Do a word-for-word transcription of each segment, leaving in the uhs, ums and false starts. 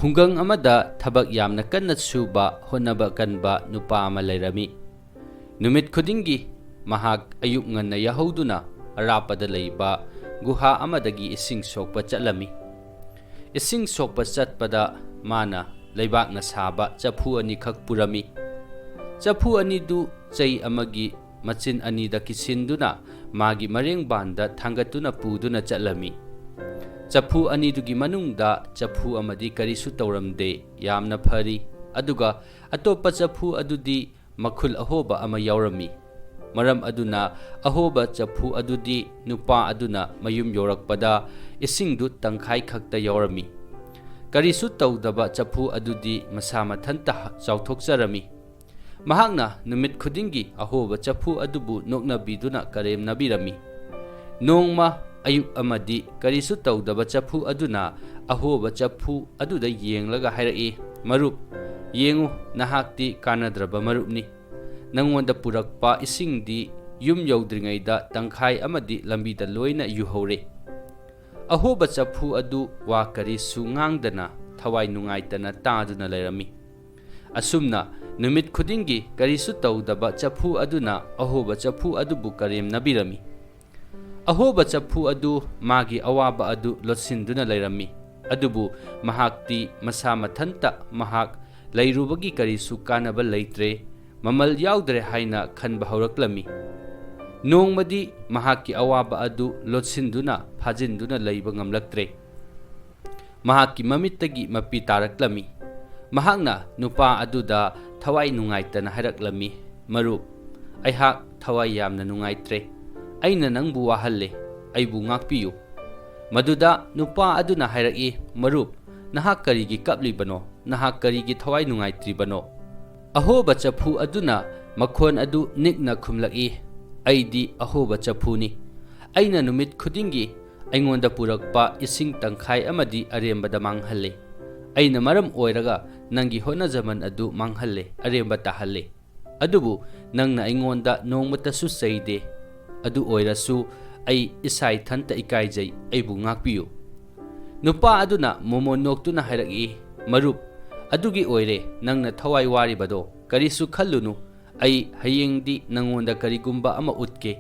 ꯈꯨꯡꯒꯪ ꯑꯃꯗ ꯊꯕꯛ ꯌꯥꯝꯅ ꯀꯟꯅ ꯁꯨꯕ, ꯍꯣꯠꯅꯕ ꯀꯟꯕ ꯅꯨꯄꯥ ꯑꯃ ꯂꯩꯔꯝꯃꯤ꯫ ꯅꯨꯃꯤꯠ ꯈꯨꯗꯤꯡꯒꯤ ꯃꯍꯥꯛ ꯑꯌꯨꯛ ꯉꯟꯅ ꯌꯥꯍꯧꯗꯨꯅ ꯑꯔꯥꯞꯄꯗ ꯂꯩꯕ ꯒꯨꯍꯥ ꯑꯃꯗꯒꯤ ꯏꯁꯤꯡ ꯁꯣꯛꯄ ꯆꯠꯂꯝꯃꯤ꯫ ꯏꯁꯤꯡ ꯁꯣꯛꯄ ꯆꯠꯄꯗ ꯃꯥꯅ ꯂꯩꯕꯥꯛꯅ ꯁꯥꯕ ꯆꯐꯨ ꯑꯅꯤꯈꯛ ꯄꯨꯔꯝꯃꯤ꯫ ꯆꯐꯨ ꯑꯅꯤꯗꯨ ꯆꯩ ꯑꯃꯒꯤ ꯃꯆꯤꯟ ꯑꯅꯤꯗ ꯀꯤꯁꯤꯟꯗꯨꯅ ꯃꯥꯒꯤ ꯃꯔꯦꯡꯕꯥꯟꯗ ꯊꯥꯡꯒꯠꯇꯨꯅ ꯄꯨꯗꯨꯅ ꯆꯠꯂꯝꯃꯤ꯫ ꯆꯐꯨ ꯑꯅꯤꯗꯨꯒꯤ ꯃꯅꯨꯡꯗ ꯆꯐꯨ ꯑꯃꯗꯤ ꯀꯔꯤꯁꯨ ꯇꯧꯔꯝꯗꯦ, ꯌꯥꯝꯅ ꯐꯔꯤ꯫ ꯑꯗꯨꯒ ꯑꯇꯣꯞꯄ ꯆꯐꯨ ꯑꯗꯨꯗꯤ ꯃꯈꯨꯜ ꯑꯍꯣꯕ ꯑꯃ ꯌꯥꯎꯔꯝꯃꯤ꯫ ꯃꯔꯝ ꯑꯗꯨꯅ ꯑꯍꯣꯕ ꯆꯐꯨ ꯑꯗꯨꯗꯤ ꯅꯨꯄꯥ ꯑꯗꯨꯅ ꯃꯌꯨꯝ ꯌꯧꯔꯛꯄꯗ ꯏꯁꯤꯡꯗꯨ ꯇꯪꯈꯥꯏ ꯈꯛꯇ ꯌꯥꯎꯔꯝꯃꯤ꯫ ꯀꯔꯤꯁꯨ ꯇꯧꯗꯕ ꯆꯐꯨ ꯑꯗꯨꯗꯤ ꯃꯁꯥ ꯃꯊꯟꯇ ꯆꯥꯎꯊꯣꯛꯆꯔꯝꯃꯤ꯫ ꯃꯍꯥꯛꯅ ꯅꯨꯃꯤꯠ ꯈꯨꯗꯤꯡꯒꯤ ꯑꯍꯣꯕ ꯆꯐꯨ ꯑꯗꯨꯕꯨ ꯅꯣꯛꯅꯕꯤꯗꯨꯅ ꯀꯔꯦꯝꯅꯕꯤꯔꯝꯃꯤ꯫ ꯅꯣꯡꯃ ꯑꯌꯨꯛ ꯑꯃꯗꯤ ꯀꯔꯤꯁꯨ ꯇꯧꯗꯕ ꯆꯐꯨ ꯑꯗꯨꯅ ꯑꯍꯣꯕ ꯆꯐꯨ ꯑꯗꯨꯗ ꯌꯦꯡꯂꯒ ꯍꯥꯏꯔꯛꯏ, "ꯃꯔꯨꯞ, ꯌꯦꯡꯉꯨ, ꯅꯍꯥꯛꯇꯤ ꯀꯥꯟꯅꯗ꯭ꯔꯕ ꯃꯔꯨꯞꯅꯤ꯫ ꯅꯪꯉꯣꯟꯗ ꯄꯨꯔꯛꯄ ꯏꯁꯤꯡꯗꯤ ꯌꯨꯝ ꯌꯧꯗ꯭ꯔꯤꯉꯩꯗ ꯇꯪꯈꯥꯏ ꯑꯃꯗꯤ ꯂꯝꯕꯤꯗ ꯂꯣꯏꯅ ꯌꯨꯍꯧꯔꯦ꯫" ꯑꯍꯣꯕ ꯆꯐꯨ ꯑꯗꯨ ꯋꯥ ꯀꯔꯤꯁꯨ ꯉꯥꯡꯗꯅ ꯊꯋꯥꯏ ꯅꯨꯡꯉꯥꯏꯇꯅ ꯇꯥꯗꯨꯅ ꯂꯩꯔꯝꯃꯤ꯫ ꯑꯁꯨꯝꯅ ꯅꯨꯃꯤꯠ ꯈꯨꯗꯤꯡꯒꯤ ꯀꯔꯤꯁꯨ ꯇꯧꯗꯕ ꯆꯐꯨ ꯑꯗꯨꯅ ꯑꯍꯣꯕ ꯆꯐꯨ ꯑꯗꯨꯕꯨ ꯀꯔꯦꯝꯅꯕꯤꯔꯝꯃꯤ꯫ ꯑꯍꯣꯕ ꯆꯐꯨ ꯑꯗꯨ ꯃꯥꯒꯤ ꯑꯋꯥꯕ ꯑꯗꯨ ꯂꯣꯠꯁꯤꯟꯗꯨꯅ ꯂꯩꯔꯝꯃꯤ, ꯑꯗꯨꯕꯨ ꯃꯍꯥꯛꯇꯤ ꯃꯁꯥ ꯃꯊꯟꯇ ꯃꯍꯥꯛ ꯂꯩꯔꯨꯕꯒꯤ ꯀꯔꯤꯁꯨ ꯀꯥꯟꯅꯕ ꯂꯩꯇ꯭ꯔꯦ, ꯃꯃꯜ ꯌꯥꯎꯗ꯭ꯔꯦ ꯍꯥꯏꯅ ꯈꯟꯕ ꯍꯧꯔꯛꯂꯝꯃꯤ꯫ ꯅꯣꯡꯃꯗꯤ ꯃꯍꯥꯛꯀꯤ ꯑꯋꯥꯕ ꯑꯗꯨ ꯂꯣꯠꯁꯤꯟꯗꯨꯅ ꯐꯥꯖꯤꯟꯗꯨꯅ ꯂꯩꯕ ꯉꯝꯂꯛꯇ꯭ꯔꯦ꯫ ꯃꯍꯥꯛꯀꯤ ꯃꯃꯤꯠꯇꯒꯤ ꯃꯄꯤ ꯇꯥꯔꯛꯂꯝꯃꯤ꯫ ꯃꯍꯥꯛꯅ ꯅꯨꯄꯥ ꯑꯗꯨꯗ ꯊꯋꯥꯏ ꯅꯨꯡꯉꯥꯏꯇꯅ ꯍꯥꯏꯔꯛꯂꯝꯃꯤ, "ꯃꯔꯨꯞ, ꯑꯩꯍꯥꯛ ꯊꯋꯥꯏ ꯌꯥꯝꯅ ꯅꯨꯡꯉꯥꯏꯇ꯭ꯔꯦ꯫ ꯑꯩꯅ ꯅꯪꯕꯨ ꯋꯥꯍꯜꯂꯦ꯫ ꯑꯩꯕꯨ ꯉꯥꯛꯄꯤꯌꯨ꯫" ꯃꯗꯨꯗ ꯅꯨꯄꯥ ꯑꯗꯨꯅ ꯍꯥꯏꯔꯛꯏ, "ꯃꯔꯨꯞ, ꯅꯍꯥꯛ ꯀꯔꯤꯒꯤ ꯀꯞꯂꯤꯕꯅꯣ? ꯅꯍꯥꯛ ꯀꯔꯤꯒꯤ ꯊꯋꯥꯏ ꯅꯨꯡꯉꯥꯏꯇ꯭ꯔꯤꯕꯅꯣ?" ꯑꯍꯣꯕ ꯆꯐꯨ ꯑꯗꯨꯅ ꯃꯈꯣꯟ ꯑꯗꯨ ꯅꯤꯛꯅ ꯈꯨꯝꯂꯛꯏ, "ꯑꯩꯗꯤ ꯑꯍꯣꯕ ꯆꯐꯨꯅꯤ꯫ ꯑꯩꯅ ꯅꯨꯃꯤꯠ ꯈꯨꯗꯤꯡꯒꯤ ꯑꯩꯉꯣꯟꯗ ꯄꯨꯔꯛꯄ ꯏꯁꯤꯡ ꯇꯪꯈꯥꯏ ꯑꯃꯗꯤ ꯑꯔꯦꯝꯕꯗ ꯃꯥꯡꯍꯜꯂꯦ꯫ ꯑꯩꯅ ꯃꯔꯝ ꯑꯣꯏꯔꯒ ꯅꯪꯒꯤ ꯍꯣꯠꯅꯖꯃꯟ ꯑꯗꯨ ꯃꯥꯡꯍꯜꯂꯦ, ꯑꯔꯦꯝꯕ ꯇꯥꯍꯜꯂꯦ꯫ ꯑꯗꯨꯕꯨ ꯅꯪꯅ ꯑꯩꯉꯣꯟꯗ ꯅꯣꯡꯃꯇꯁꯨ ꯆꯩꯗꯦ꯫ ꯑꯗꯨ ꯑꯣꯏꯔꯁꯨ ꯑꯩ ꯏꯁꯥ ꯏꯊꯟꯇ ꯏꯀꯥꯏꯖꯩ, ꯑꯩꯕꯨ ꯉꯥꯛꯄꯤꯌꯨ꯫" ꯅꯨꯄꯥ ꯑꯗꯨꯅ ꯃꯣꯃꯣꯟ ꯅꯣꯛꯇꯨꯅ ꯍꯥꯏꯔꯛꯏ, "ꯃꯔꯨꯞ, ꯑꯗꯨꯒꯤ ꯑꯣꯏꯔꯦ ꯅꯪꯅ ꯊꯋꯥꯏ ꯋꯥꯔꯤꯕꯗꯣ꯫ ꯀꯔꯤꯁꯨ ꯈꯜꯂꯨꯅꯨ, ꯑꯩ ꯍꯌꯦꯡꯗꯤ ꯅꯉꯣꯟꯗ ꯀꯔꯤꯒꯨꯝꯕ ꯑꯃ ꯎꯠꯀꯦ꯫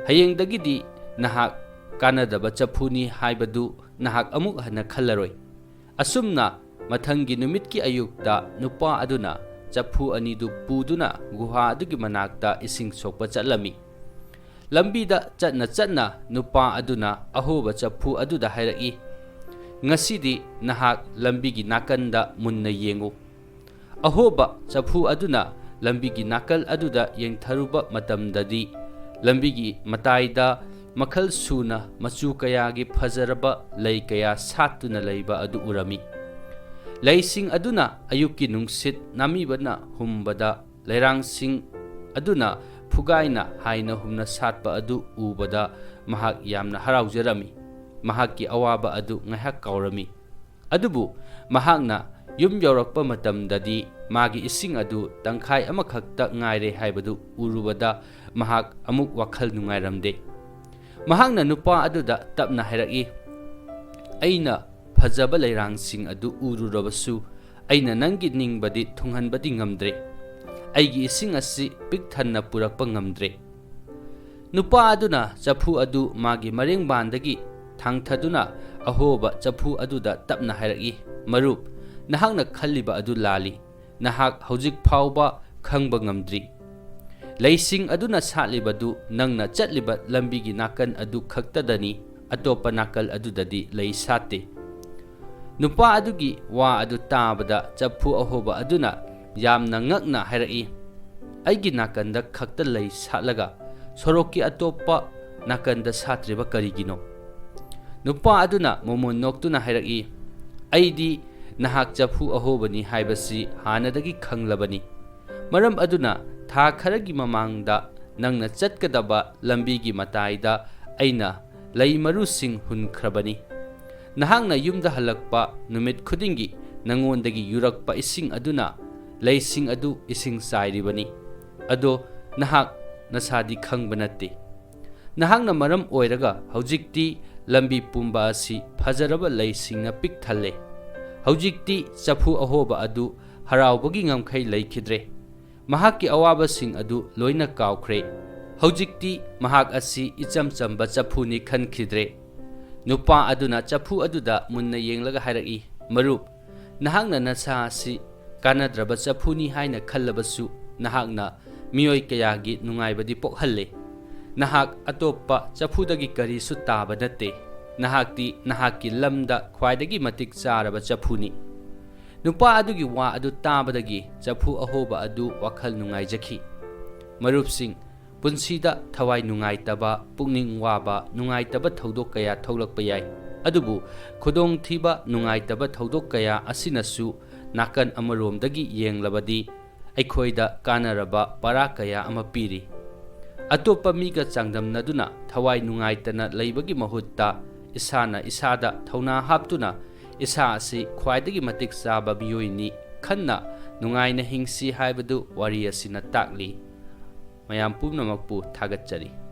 ꯍꯌꯦꯡꯗꯒꯤꯗꯤ ꯅꯍꯥꯛ ꯀꯥꯟꯅꯗꯕ ꯆꯐꯨꯅꯤ ꯍꯥꯏꯕꯗꯨ ꯅꯍꯥꯛ ꯑꯃꯨꯛ ꯍꯟꯅ ꯈꯜꯂꯔꯣꯏ꯫" ꯑꯁꯨꯝꯅ ꯃꯊꯪꯒꯤ ꯅꯨꯃꯤꯠꯀꯤ ꯑꯌꯨꯛꯇ ꯅꯨꯄꯥ ꯑꯗꯨꯅ ꯆꯐꯨ ꯑꯅꯤꯗꯨ ꯄꯨꯗꯨꯅ ꯒꯨꯍꯥ ꯑꯗꯨꯒꯤ ꯃꯅꯥꯛꯇ ꯏꯁꯤꯡ ꯁꯣꯛꯄ ꯆꯠꯂꯝꯃꯤ꯫ ꯂꯝꯕꯤꯗ ꯆꯠꯅ ꯆꯠꯅ ꯅꯨꯄꯥ ꯑꯗꯨꯅ ꯑꯍꯣꯕ ꯆꯐꯨ ꯑꯗꯨꯗ ꯍꯥꯏꯔꯛꯏ, "ꯉꯁꯤꯗꯤ ꯅꯍꯥꯛ ꯂꯝꯕꯤꯒꯤ ꯅꯥꯀꯟꯗ ꯃꯨꯟꯅ ꯌꯦꯡꯉꯨ꯫" ꯑꯍꯣꯕ ꯆꯐꯨ ꯑꯗꯨꯅ ꯂꯝꯕꯤꯒꯤ ꯅꯥꯀꯜ ꯑꯗꯨꯗ ꯌꯦꯡꯊꯔꯨꯕ ꯃꯇꯝꯗꯗꯤ, ꯂꯝꯕꯤꯒꯤ ꯃꯇꯥꯏꯗ ꯃꯈꯜ ꯁꯨꯅ ꯃꯆꯨ ꯀꯌꯥꯒꯤ ꯐꯖꯔꯕ ꯂꯩ ꯀꯌꯥ ꯁꯥꯠꯇꯨꯅ ꯂꯩꯕ ꯑꯗꯨ ꯎꯔꯝꯃꯤ꯫ ꯂꯩꯁꯤꯡ ꯑꯗꯨꯅ ꯑꯌꯨꯛꯀꯤ ꯅꯨꯡꯁꯤꯠ ꯅꯥꯃꯤꯕꯅ ꯍꯨꯝꯕꯗ, ꯂꯩꯔꯥꯡꯁꯤꯡ ꯑꯗꯨꯅ ꯐꯨꯒꯥꯏꯅ ꯍꯥꯏꯅ ꯍꯨꯝꯅ ꯁꯥꯠꯄ ꯑꯗꯨ ꯎꯕꯗ ꯃꯍꯥꯛ ꯌꯥꯝꯅ ꯍꯔꯥꯎꯖꯔꯝꯃꯤ꯫ ꯃꯍꯥꯛꯀꯤ ꯑꯋꯥꯕ ꯑꯗꯨ ꯉꯥꯏꯍꯥꯛ ꯀꯥꯎꯔꯝꯃꯤ꯫ ꯑꯗꯨꯕꯨ ꯃꯍꯥꯛꯅ ꯌꯨꯝ ꯌꯧꯔꯛꯄ ꯃꯇꯝꯗꯗꯤ ꯃꯥꯒꯤ ꯏꯁꯤꯡ ꯑꯗꯨ ꯇꯪꯈꯥꯏ ꯑꯃꯈꯛꯇ ꯉꯥꯏꯔꯦ ꯍꯥꯏꯕꯗꯨ ꯎꯔꯨꯕꯗ ꯃꯍꯥꯛ ꯑꯃꯨꯛ ꯋꯥꯈꯜ ꯅꯨꯡꯉꯥꯏꯔꯝꯗꯦ꯫ ꯃꯍꯥꯛꯅ ꯅꯨꯄꯥ ꯑꯗꯨꯗ ꯇꯞꯅ ꯍꯥꯏꯔꯛꯏ, "ꯑꯩꯅ ꯐꯖꯕ ꯂꯩꯔꯥꯡꯁꯤꯡ ꯑꯗꯨ ꯎꯔꯨꯔꯕꯁꯨ, ꯑꯩꯅ ꯅꯪꯒꯤ ꯅꯤꯡꯕꯗꯤ ꯊꯨꯡꯍꯟꯕꯗꯤ ꯉꯝꯗ꯭ꯔꯦ꯫ ꯑꯩꯒꯤ ꯏꯁꯤꯡ ꯑꯁꯤ ꯄꯤꯛ ꯊꯟꯅ ꯄꯨꯔꯛꯄ ꯉꯝꯗ꯭ꯔꯦ꯫" ꯅꯨꯄꯥ ꯑꯗꯨꯅ ꯆꯐꯨ ꯑꯗꯨ ꯃꯥꯒꯤ ꯃꯔꯦꯡꯕꯥꯟꯗꯒꯤ ꯊꯥꯡꯊꯗꯨꯅ ꯑꯍꯣꯕ ꯆꯐꯨ ꯑꯗꯨꯗ ꯇꯞꯅ ꯍꯥꯏꯔꯛꯏ, "ꯃꯔꯨꯞ, ꯅꯍꯥꯛꯅ ꯈꯜꯂꯤꯕ ꯑꯗꯨ ꯂꯥꯜꯂꯤ꯫ ꯅꯍꯥꯛ ꯍꯧꯖꯤꯛ ꯐꯥꯎꯕ ꯈꯪꯕ ꯉꯝꯗ꯭ꯔꯤ꯫ ꯂꯩꯁꯤꯡ ꯑꯗꯨꯅ ꯁꯥꯠꯂꯤꯕꯗꯨ ꯅꯪꯅ ꯆꯠꯂꯤꯕ ꯂꯝꯕꯤꯒꯤ ꯅꯥꯀꯟ ꯑꯗꯨ ꯈꯛꯇꯗꯅꯤ, ꯑꯇꯣꯞꯄ ꯅꯥꯀꯜ ꯑꯗꯨꯗꯗꯤ ꯂꯩ ꯁꯥꯠꯇꯦ꯫" ꯅꯨꯄꯥ ꯑꯗꯨꯒꯤ ꯋꯥ ꯑꯗꯨ ꯇꯥꯕꯗ ꯆꯐꯨ ꯑꯍꯣꯕ ꯑꯗꯨꯅ ꯌꯥꯝꯅ ꯉꯛꯅ ꯍꯥꯏꯔꯛꯏ, "ꯑꯩꯒꯤ ꯅꯥꯀꯟꯗ ꯈꯛꯇ ꯂꯩ ꯁꯥꯠꯂꯒ ꯁꯣꯔꯣꯛꯀꯤ ꯑꯇꯣꯞꯄ ꯅꯥꯀꯟꯗ ꯁꯥꯠꯇ꯭ꯔꯤꯕ ꯀꯔꯤꯒꯤꯅꯣ?" ꯅꯨꯄꯥ ꯑꯗꯨꯅ ꯃꯃꯣꯟ ꯅꯣꯛꯇꯨꯅ ꯍꯥꯏꯔꯛꯏ, "ꯑꯩꯗꯤ ꯅꯍꯥꯛ ꯆꯐꯨ ꯑꯍꯣꯕꯅꯤ ꯍꯥꯏꯕꯁꯤ ꯍꯥꯟꯅꯗꯒꯤ ꯈꯪꯂꯕꯅꯤ꯫ ꯃꯔꯝ ꯑꯗꯨꯅ ꯊꯥ ꯈꯔꯒꯤ ꯃꯃꯥꯡꯗ ꯅꯪꯅ ꯆꯠꯀꯗꯕ ꯂꯝꯕꯤꯒꯤ ꯃꯇꯥꯏꯗ ꯑꯩꯅ ꯂꯩ ꯃꯔꯨꯁꯤꯡ ꯍꯨꯟꯈ꯭ꯔꯕꯅꯤ꯫ ꯅꯍꯥꯛꯅ ꯌꯨꯝꯗ ꯍꯜꯂꯛꯄ ꯅꯨꯃꯤꯠ ꯈꯨꯗꯤꯡꯒꯤ ꯅꯉꯣꯟꯗꯒꯤ ꯌꯨꯔꯛꯄ ꯏꯁꯤꯡ ꯑꯗꯨꯅ ꯂꯩꯁꯤꯡ ꯑꯗꯨ ꯏꯁꯤꯡ ꯆꯥꯏꯔꯤꯕꯅꯤ꯫ ꯑꯗꯣ ꯅꯍꯥꯛ ꯅꯁꯥꯗꯤ ꯈꯪꯕ ꯅꯠꯇꯦ꯫ ꯅꯍꯥꯛꯅ ꯃꯔꯝ ꯑꯣꯏꯔꯒ ꯍꯧꯖꯤꯛꯇꯤ ꯂꯝꯕꯤ ꯄꯨꯝꯕ ꯑꯁꯤ ꯐꯖꯔꯕ ꯂꯩꯁꯤꯡꯅ ꯄꯤꯛ ꯊꯜꯂꯦ꯫ ꯍꯧꯖꯤꯛꯇꯤ ꯆꯐꯨ ꯑꯍꯣꯕ ꯑꯗꯨ ꯍꯔꯥꯎꯕꯒꯤ ꯉꯝꯈꯩ ꯂꯩꯈꯤꯗ꯭ꯔꯦ꯫ ꯃꯍꯥꯛꯀꯤ ꯑꯋꯥꯕꯁꯤꯡ ꯑꯗꯨ ꯂꯣꯏꯅ ꯀꯥꯎꯈ꯭ꯔꯦ꯫ ꯍꯧꯖꯤꯛꯇꯤ ꯃꯍꯥꯛ ꯑꯁꯤ ꯏꯆꯝ ꯆꯝꯕ ꯆꯐꯨꯅꯤ ꯈꯟꯈꯤꯗ꯭ꯔꯦ꯫ ꯅꯨꯄꯥ ꯑꯗꯨꯅ ꯆꯐꯨ ꯑꯗꯨꯗ ꯃꯨꯟꯅ ꯌꯦꯡꯂꯒ ꯍꯥꯏꯔꯛꯏ, "ꯃꯔꯨꯞ, ꯅꯍꯥꯛꯅ ꯅꯁꯥ ꯑꯁꯤ ꯀꯥꯟꯅꯗ꯭ꯔꯕ ꯆꯐꯨꯅꯤ ꯍꯥꯏꯅ ꯈꯜꯂꯕꯁꯨ, ꯅꯍꯥꯛꯅ ꯃꯤꯑꯣꯏ ꯀꯌꯥꯒꯤ ꯅꯨꯡꯉꯥꯏꯕꯗꯤ ꯄꯣꯛꯍꯜꯂꯦ꯫ ꯅꯍꯥꯛ ꯑꯇꯣꯞꯄ ꯆꯐꯨꯗꯒꯤ ꯀꯔꯤꯁꯨ ꯇꯥꯕ ꯅꯠꯇꯦ꯫ ꯅꯍꯥꯛꯇꯤ ꯅꯍꯥꯛꯀꯤ ꯂꯝꯗ ꯈ꯭ꯋꯥꯏꯗꯒꯤ ꯃꯇꯤꯛ ꯆꯥꯔꯕ ꯆꯐꯨꯅꯤ꯫" ꯅꯨꯄꯥ ꯑꯗꯨꯒꯤ ꯋꯥ ꯑꯗꯨ ꯇꯥꯕꯗꯒꯤ ꯆꯐꯨ ꯑꯍꯣꯕ ꯑꯗꯨ ꯋꯥꯈꯜ ꯅꯨꯡꯉꯥꯏꯖꯈꯤ꯫ ꯃꯔꯨꯞꯁꯤꯡ, ꯄꯨꯟꯁꯤꯗ ꯊꯋꯥꯏ ꯅꯨꯡꯉꯥꯏꯇꯕ, ꯄꯨꯛꯅꯤꯡ ꯋꯥꯕ, ꯅꯨꯡꯉꯥꯏꯇꯕ ꯊꯧꯗꯣꯛ ꯀꯌꯥ ꯊꯣꯛꯂꯛꯄ ꯌꯥꯏ꯫ ꯑꯗꯨꯕꯨ ꯈꯨꯗꯣꯡꯊꯤꯕ, ꯅꯨꯡꯉꯥꯏꯇꯕ ꯊꯧꯗꯣꯛ ꯀꯌꯥ ꯑꯁꯤꯅꯁꯨ ꯅꯥꯀꯟ ꯑꯃꯔꯣꯝꯗꯒꯤ ꯌꯦꯡꯂꯕꯗꯤ ꯑꯩꯈꯣꯏꯗ ꯀꯥꯟꯅꯔꯕ ꯄꯔꯥ ꯀꯌꯥ ꯑꯃ ꯄꯤꯔꯤ꯫ ꯑꯇꯣꯞꯄ ꯃꯤꯒ ꯆꯥꯡꯗꯝꯅꯗꯨꯅ ꯊꯋꯥꯏ ꯅꯨꯡꯉꯥꯏꯇꯅ ꯂꯩꯕꯒꯤ ꯃꯍꯨꯠꯇ, ꯏꯁꯥꯅ ꯏꯁꯥꯗ ꯊꯧꯅꯥ ꯍꯥꯞꯇꯨꯅ ꯏꯁꯥ ꯑꯁꯤ ꯈ꯭ꯋꯥꯏꯗꯒꯤ ꯃꯇꯤꯛ ꯆꯥꯕ ꯃꯤꯑꯣꯏꯅꯤ ꯈꯟꯅ ꯅꯨꯡꯉꯥꯏꯅ ꯍꯤꯡꯁꯤ ꯍꯥꯏꯕꯗꯨ ꯋꯥꯔꯤ ꯑꯁꯤꯅ ꯇꯥꯛꯂꯤ꯫ ꯃꯌꯥꯝ ꯄꯨꯝꯅꯃꯛꯄꯨ ꯊꯥꯒꯠꯆꯔꯤ꯫